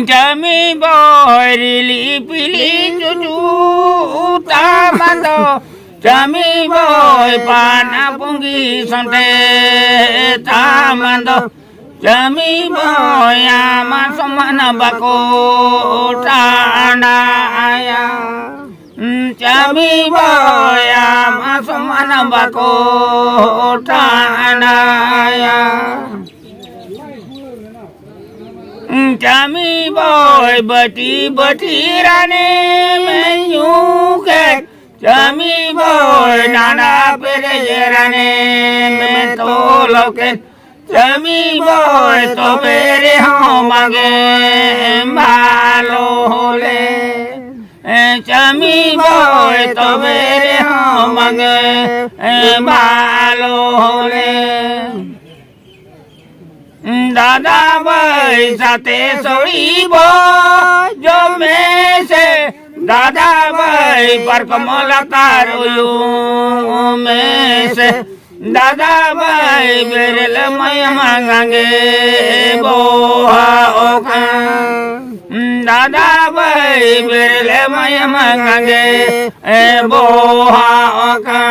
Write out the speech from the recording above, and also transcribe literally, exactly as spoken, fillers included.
ᱪᱟᱹᱢᱤ ᱵᱚᱭ rally ᱯᱤᱞᱤ ᱪᱩᱪᱩ ᱛᱟᱢᱟᱱ ᱫᱚ, ᱪᱟᱹᱢᱤ ᱵᱚᱭ ᱯᱟᱱᱟ ᱯᱩᱸᱜᱤ ᱥᱚᱸᱰᱮ ᱛᱟᱢᱟᱱ ᱫᱚ, ᱪᱟᱹᱢᱤ ᱵᱚᱭ ᱟᱢᱟ ᱥᱚᱢᱟᱱ ᱵᱟᱠᱚ ᱴᱟᱸᱰᱟᱭᱟ᱾ ᱪᱟᱹᱢᱤ ᱵᱚᱭ ᱟᱢᱟ ᱥᱚᱢᱟᱱ ᱵᱟᱠᱚ ᱴᱟᱸᱰᱟᱭᱟ᱾ ᱪᱟᱹᱢᱤ ᱵᱚᱭ ᱵᱟᱹᱴᱤ ᱵᱟᱹᱴᱤ ᱨᱟᱱᱮ ᱢᱮ ᱧᱩ ᱠᱮᱫ, ᱪᱟᱹᱢᱤ ᱵᱚᱭ ᱰᱟᱸᱰᱟ ᱯᱮᱨᱮᱡ ᱨᱟᱱᱮ ᱢᱮ ᱛᱚᱞᱚ ᱠᱮᱫ, ᱪᱟᱹᱢᱤ ᱵᱚᱭ ᱛᱚᱵᱮ ᱨᱮᱦᱚᱸ ᱵᱟᱝᱮ ᱵᱷᱟᱞᱚ ᱞᱮ᱾ ᱪᱟᱹᱢᱤ ᱵᱚᱭ ᱛᱚᱵᱮ ᱨᱮᱦᱚᱸ ᱵᱟᱝᱮ ᱵᱷᱟᱞᱚ ᱞᱮ᱾ ᱫᱟᱫᱟ ᱵᱟᱹᱭ ᱥᱟᱛᱮ ᱥᱚᱲᱤ ᱵᱚ ᱡᱚᱢᱮ ᱥᱮ, ᱫᱟᱫᱟ ᱵᱟᱹᱭ ᱯᱟᱨᱠᱚᱢ ᱞᱟᱛᱟᱨ ᱩᱭᱩ ᱢᱮ ᱥᱮ, ᱫᱟᱫᱟ ᱵᱟᱹᱭ ᱵᱮᱨᱮᱞ ᱢᱟᱭᱟᱢ ᱜᱟᱸᱜᱮ ᱵᱚᱦᱟ ᱚᱠᱟ᱾ ᱫᱟᱫᱟ ᱵᱟᱹᱭ ᱵᱮᱨᱮᱞ ᱢᱟᱭᱟᱢ ᱜᱟᱸᱜᱮ ᱵᱚᱦᱟ ᱚᱠᱟ᱾